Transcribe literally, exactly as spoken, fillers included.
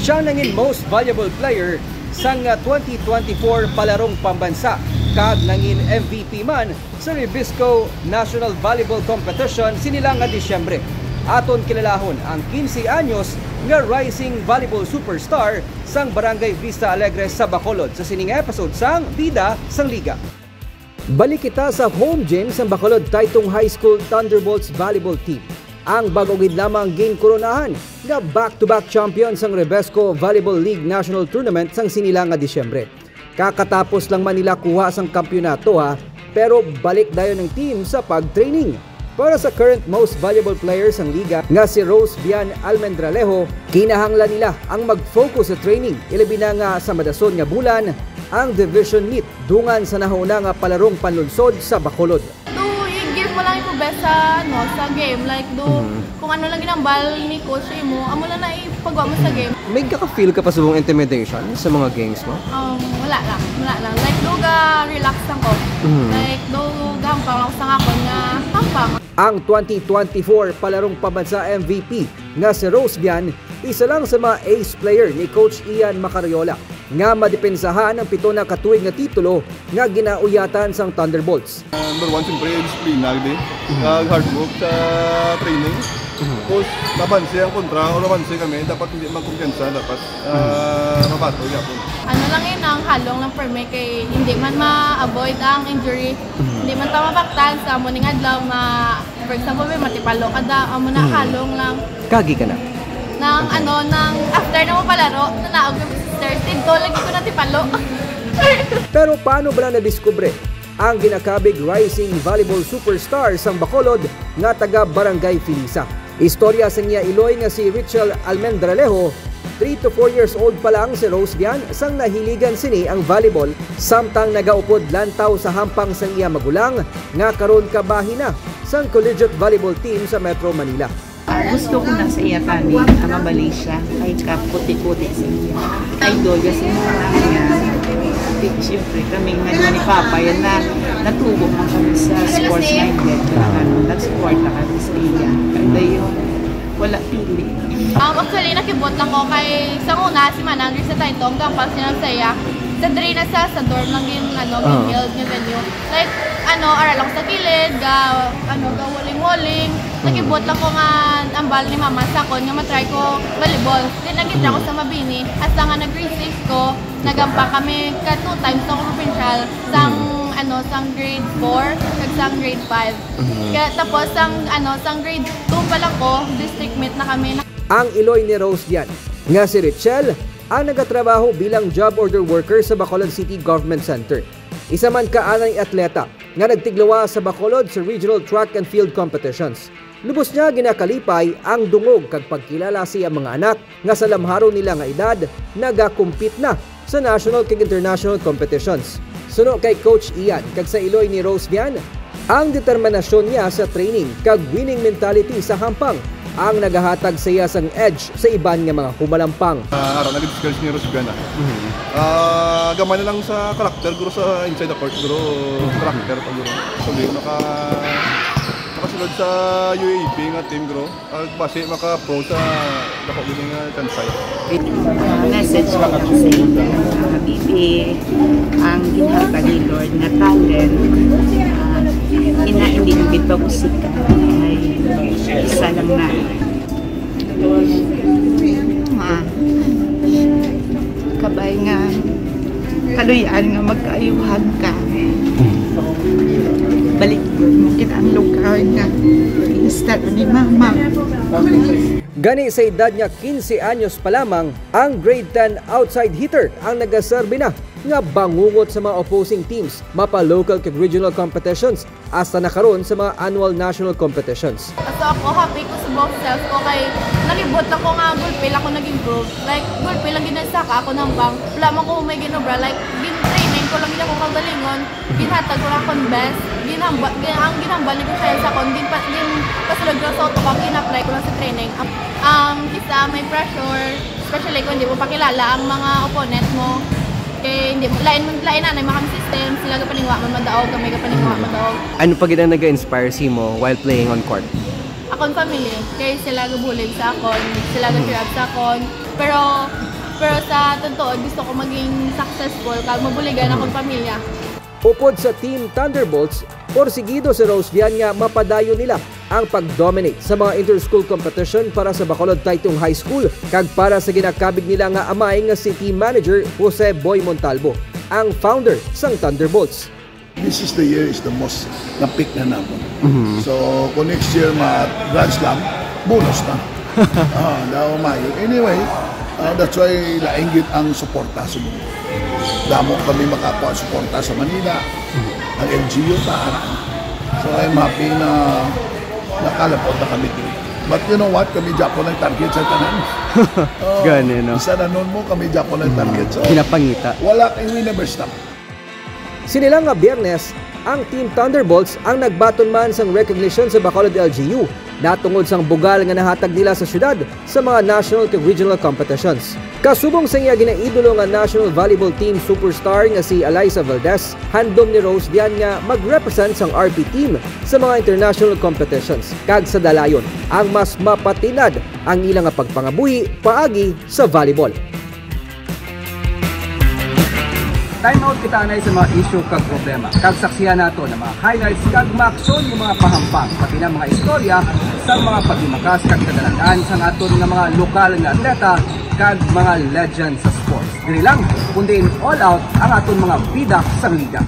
Siya ang nangin Most Valuable Player sang, ah, twenty twenty-four Palarong Pambansa kag nangin M V P man sa Rebisco National Volleyball Competition sini lang nga Disyembre. Aton kilalahon ang quince anyos nga rising volleyball superstar sang Barangay Vista Alegre sa Bacolod sa sining episode sang Bida sang Liga. Balik kita sa home gym sang Bacolod Taytong High School Thunderbolts Volleyball Team. Ang bag-o gid lamang ginkoronahan nga back-to-back champion sang Rebesco Volleyball League National Tournament sang sini lang nga Disyembre. Kakatapos lang man nila kuha sang kampiyonato, ha, pero balik dayon ang team sa pag-training. Para sa current most valuable player sang liga nga si Rose Vian Almendralejo, kinahanglan nila ang mag-focus sa training, ilabi na nga sa madason nga bulan ang division meet dungan sa nahauna nga palarong panlunsod sa Bacolod. Do i-give mo lang imo best sa, ano, sa game. Like, do, Mhm. kung ano lang ginambal ni coach sa imo, amo lang na ipagawa mo sa game. May ka-feel ka pa subong intimidation sa mga games mo? Um, wala lang, wala lang. Like, do ga-relax lang ko. Mhm. Like, do gampang ako sa akon nga hampang. Ang twenty twenty-four Palarong Pambansa M V P nga si Rose Vian, isa lang sa mga ace player ni Coach Ian Macariola nga madepensahan ang pito na ka tuig nga titulo nga ginauyatan sang Thunderbolts. Number one, siyempre, disiplina, di? Mhm. Kag hard work sa training. Mhm. Tapos, nabanse ang kontra o nabanse kami, dapat hindi magkumpiyansa, dapat, ah, Mhm. mabato gyapon. Ano lang yun, ang halong lang for me kay hindi man ma-avoid ang injury. Mhm. Hindi man ta mabaktan sa amo ning adlaw ma-, for example, may matipalo ka da, amo na Mhm. halong lang. Kagi ka na? Nang Okay. ano, nang after na mo palaro, nanaog na si sister, tidto lagi ko natipalo. Pero paano bala nadiskubre ang ginakabig rising volleyball superstar sang Bacolod nga taga Barangay Filisa? Istorya sang iya iloy nga si Richel Almendralejo, three to four years old pa lang si Rose Vian sang nahiligan sini ang volleyball, samtang nagaupod lantaw sa hampang sang iya magulang nga karon kabahin na sang collegiate volleyball team sa Metro Manila. Ah, gusto ko na sa iya tanin, ang mabalay siya, kay kaputi-puti sa iya. Idol kasi mo na niya. Di, siyempre, kami nga ni Papa, yan na, natubo man kami sa sports minded. Kaya ano, nag-support na kami sa iya. Kaya yun, wala pili. Um, actually, nakibot lang ko kay sa una, si Manang Andres sa Taytong, gampang siya sa iya. Sa dre na sa, sa dorm lang yung, ano, Ah. yung field, yung venue. Like, ano, ara lang sa kilid, ga, ano, ga walling-walling. Mm. Nakibot lang ko nga ang bal ni Mama sa akon nga matry ko volleyball. Then, nag-try ako Mm. sa Mabini. Hasta nga nag-grade six ko, nagampang kami ka two times sa provincial, sang, Mm. ano, sang grade four, kag sang grade five. Mm. Kaya, tapos, sang, ano, sang grade two pa lang ko, district meet na kami. Ang iloy ni Rose Vian, nga si Richel, ang nagatrabaho bilang job order worker sa Bacolod City Government Center. Isa man ka anay atleta nga nagtigluwa sa Bacolod sa regional track and field competitions. Lubos niya ginakalipay ang dungog kag pagkilala sa iyang mga anak nga sa lamharon nila nga edad nagakumpit na sa national kag international competitions. Suno kay Coach Ian kag sa iloy ni Rose Vian, ang determinasyon niya sa training kag winning mentality sa hampang ang nagahatag sa iya sang edge sa iban nga mga humalampang. Ah, aron na discuss ni Rose Vian, ah. Mhm. Ah, gamay na lang sa karakter, guro, sa inside the court, guro. Mhm. Karakter pa, guro. Actually, naka-, nakasulod sa U A P nga team, guro. Ah, basi maka-pro sa dako gini nga kansay. Message ko lang sa inyo, mga bibi, ang ginhatag ni Lord nga talent, ah, ina, hindi na gid pag-usika. Ay, isa lang na. Ah, kabay nga kaluy-an nga magkaayuhan ka. Balik mo kita ang lugar nga insta ni mama. Gani sa edad nga quince anyos pa lamang, ang grade ten outside hitter ang nagaserbi na nga bangungot sa mga opposing teams, mapa-local kag regional competitions, hasta na karon sa mga annual national competitions. So ako, happy ko sa buong self ko kay nakibot lang ko nga gulpi lang ko nag-improve. Like, gulpi lang gid ang saka ako nang bang. Wala man ko may ginobra. Like, gin-training ko lang gid ako kagalingon. Ginhatag ko lang akong best. Ginhamba, gin, ang ginhambal ni Coach Ryan sa akon, gin, gin, pasulod ko sa utok ko, gin-apply ko lang sa training. Ang, ang isa may pressure, especially kung hindi mo pakilala ang mga opponent mo. Kay hindi mo, lain, lain na, na mga system, sila gapaningwa man madaog, kami gapaningwa Mm. madaog. Ano pa gid ang nag-inspire sa imo while playing on court? Akon family, kay sila gabulig sa akon, sila Mm. ga-cheer up sa akon. Pero Pero sa totoo, gusto ko maging successful kag mabuligan akong pamilya. Upod sa Team Thunderbolts, porsigido si Rose Vian nga mapadayon nila ang pag-dominate sa mga inter-school competition para sa Bacolod Taytong High School kag para sa ginakabig nila nga amay nga si Team Manager Jose Boy Montalvo, ang founder sang Thunderbolts. This is the year is the most na-peak na naman. So, kung next year ma Grand Slam, bonus na. Ah, daw mayo. Anyway, ah, that's why lainggit ang suporta sa mundo. Damo kami makakuha suporta sa Manila. Ang L G U ta, ara. So, I'm happy na nakalapot na kami dito. But you know what? Kami Japon ang target sa tanan. Oh, Gani, no? Sa nanon mo, kami Japon ang target. So, Pinapangita. Wala kay we never stop. Sini lang nga Biyernes, ang Team Thunderbolts ang nagbaton man sang recognition sa Bacolod L G U natungod sang bugal nga nahatag nila sa syudad sa mga national kag regional competitions. Kasubong sa iya ginaidolo nga national volleyball team superstar nga si Alyssa Valdez, handom ni Rose Vian nga mag-represent sang R P team sa mga international competitions kag sa dalayon ang mas mapatinad ang ila nga pagpangabuhi paagi sa volleyball. Time out kita anay sa mga issue kag problema. Kag saksihan nato ang mga highlights kag maaksyon nga mga pahampang, pati na mga istorya sa mga paghimakas kag kadalanan sang aton nga mga lokal nga atleta kag mga legend sa sports. Diri lang, kundi in all out ang aton mga bida sang liga.